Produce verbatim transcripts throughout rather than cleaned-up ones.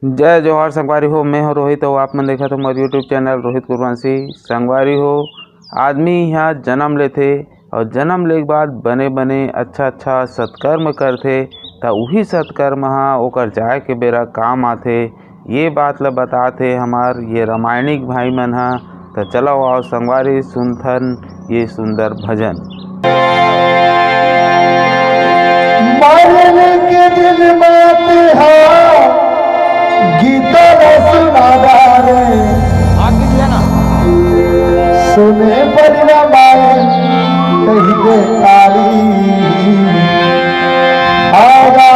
जय जोहार संगवारी हो, मैं हूं रोहित अउ आप मन देखत हो मोर YouTube चैनल रोहित कुरवंशी। संगवारी हो, आदमी इहाँ जन्म लेथे अउ जन्म ले के बाद बने बने अच्छा अच्छा सत्कर्म करथे, त उही सत्कर्म ह ओकर जाए के बेरा काम आथे। ये बात ल बतात हे हमार ये रामायणिक भाई मन ह। त चलो आओ संगवारी, सुनथन ये सुंदर भजन। मारे के दिन बात हा गीता ला सुनावा रे। सुने परिवार माए कही दे काली। आगा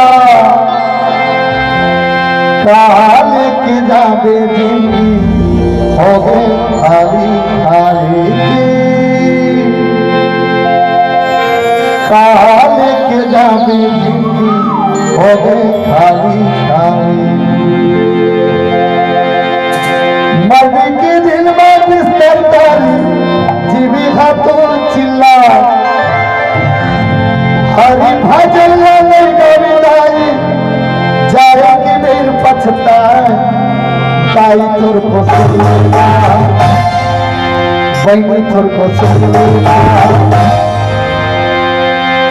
काल के जाबे जिंदगी हो गए खाली खाली। काल के जाबे जिंदगी हो गए खाली खाली। मरने के दिन में बिस्तर तारी, जीवी हा तो चिल्ला। हरि भजन ला नहीं गावे दाई, जाए के बेर पछताए, ताई तोर को सुनना। बहिनी तोर को सुनना।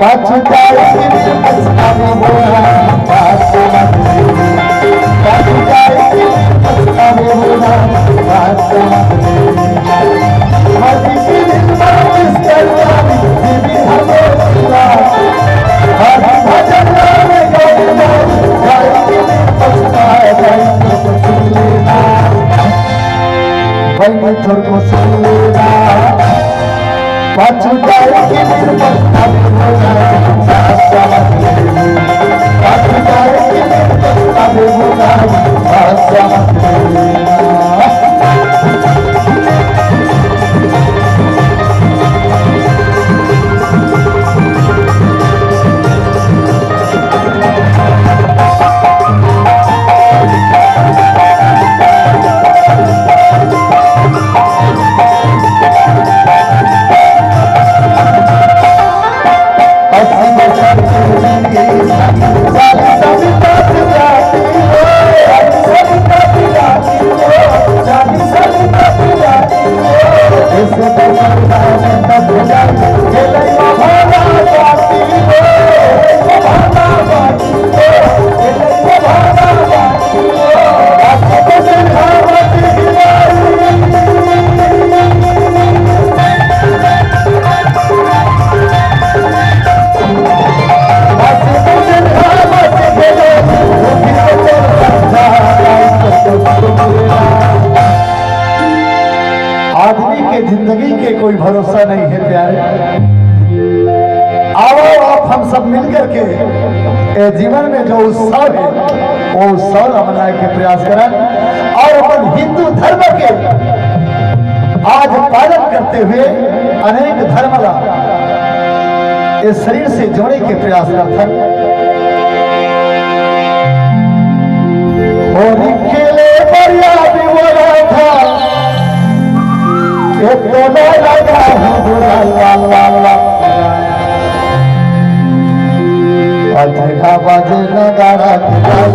पाछू जाए के पछतावे हो ना, पाछू मत ले। पाछू जाए के पछतावे हो ना, पाछू मत ले। मरने के दिन में बिस्तर तारी, जीवी हा तो चिल्ला। हरि भजन ला नहीं गावे दाई, जाए के बेर पछताए, ताई तोर को सुनना। बहिनी तोर को सुनना। पाछू जाए के दिन पछतावे हो ना, पाछू जाए के दिन पछतावे हो ना, आदमी के जिंदगी के कोई भरोसा नहीं है प्यारे। आओ आप हम सब मिलकर के ए जीवन में जो उत्सव है, वो उत्सव ला मनाए के प्रयास करन और अपन हिंदू धर्म के आज पालन करते हुए अनेक धर्म ला इस शरीर से जोड़े के प्रयास करथन। होली खेले बढ़िया भी हो रहा था, एक तो ना लगा है बुरा ला ला ला। अजय का बाजे नगाड़ा के ताल।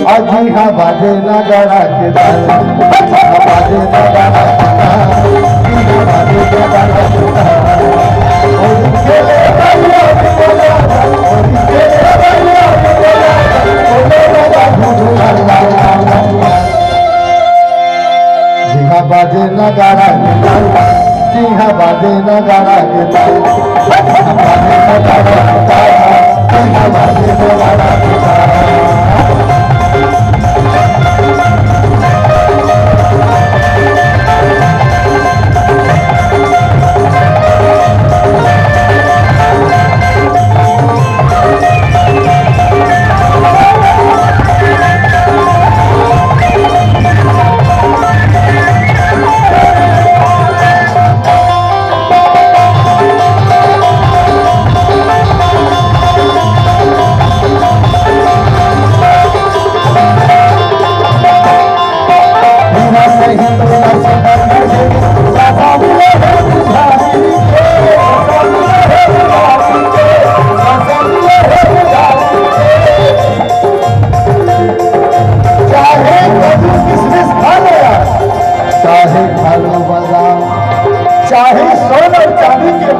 अजी हा बाजे नगाड़ा के ताल, अजी हा बाजे नगाड़ा के ताल, अजी हा बाजे नगाड़ा के ताल। होली खेले बढ़िया भी बोला, होली खेले बढ़िया भी बोला, बोले बाबा भूला ला ला ला। जी हा बाजे नगाड़ा के ताल, जी हा बाजे नगाड़ा के ताल।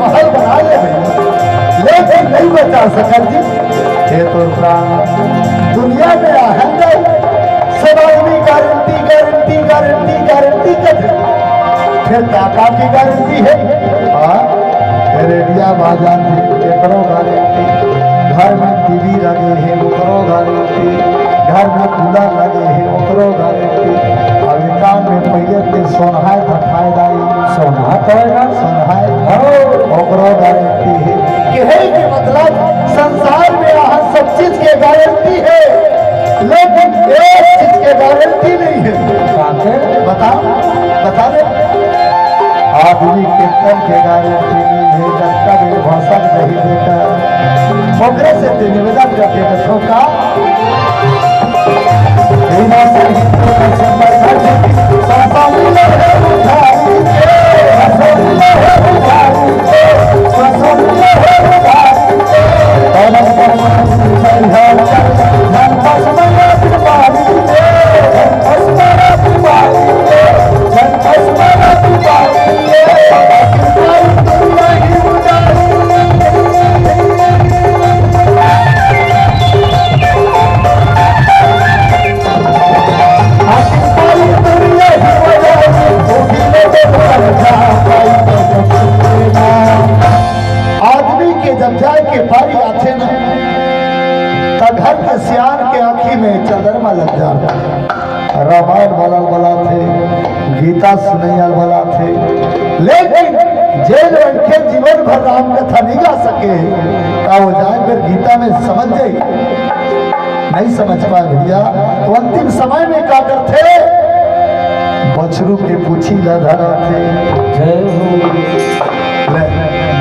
हल बना ले भैया, लेकिन नहीं बचा सकत जी। हे तोर प्राण, दुनिया में आहन जाए, सब आदमी गारंटी, गारंटी, गारंटी, गारंटी करथे। फिर का का के गारंटी हे? हाँ, रेडिया बाजा थे, एकरो गारंटी। घर में टीवी लगे हे, ओकरो गारंटी। घर में कूलर लगे हे, ओकरो गारंटी। अब एकान में पहिले ते सोनहाय था फायदा ही। सोनहा कहेगा? सोनहाय। हो। ओकरो गारंटी हे। कहे के मतलब संसार में यहाँ सब चीज के गारंटी हे, लेकिन एक चीज के गारंटी नहीं हे। काके? बता, बता दे। आदमी के तन के गारंटी नहीं हे, जब तक एक भाषा नहीं देता। ओकरे से ते निवेदन करके देखो का। आदमी के जब जाए के पारी आथे ना, त घर के सियान के आँखी में चंद्रमा लग जाता। रामायण वाला बलाथे, गीता सुनैया बलाथे, लेकिन जे मनखे जीवन भर राम कथा नहीं गा सके, का वो जाए फिर गीता में समझ जाई? नहीं समझ पाए भैया। तो अंतिम समय में का करथे? बछरू के पूछी ला धराथे। जय हो। ले,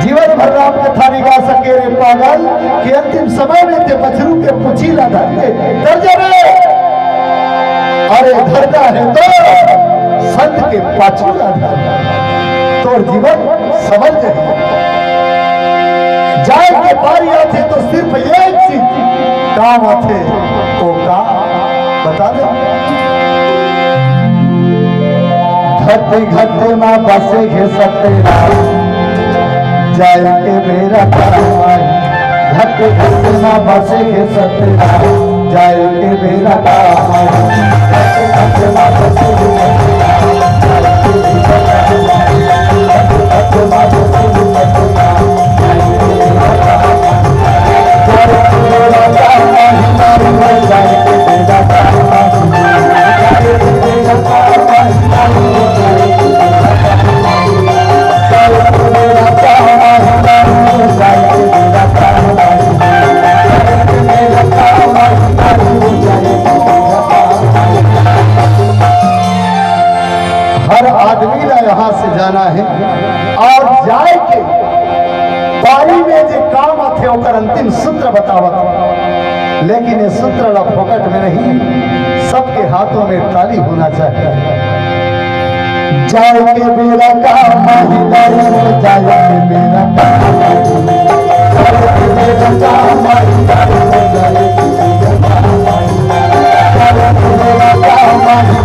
जीवन भर राम कथा नहीं गा सके रे पागल, कि अंतिम समय में ते बछरू के पूछी ला धर के, धर जा रे। अरे धरना है तो संत के पाछू ला धर, तोर जीवन संवर जाही। जाए के पारी आथे तो सिर्फ एक चीज काम आथे, वो का बता दे। घट घट मा बसे हे सत्यनारायण, जाए के बेरा काम आही। घट घट मा बसे हे सत्यनारायण, जाए के बेरा काम आही। घट घट मा बसे हे सत्यनारायण, जाए के बेरा काम आही। घट घट मा बसे हे सत्यनारायण, जाए के बेरा काम आही। हर आदमी ला यहाँ से जाना है और जाए के पारी में जे काम आथे ओकर अंतिम सूत्र बतावत, लेकिन ये सूत्र ला फोकट में नहीं, सबके हाथों में ताली होना चाहिए। जाए के बेरा काम आही, जाए के बेरा काम आही, जाए के बेरा काम आही, जाए के बेरा काम आही।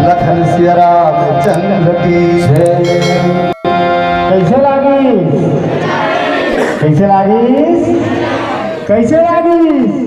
लखन सिया रामचंद्र की जय। कैसे लागिस? कैसे लागिस? कैसे लागिस?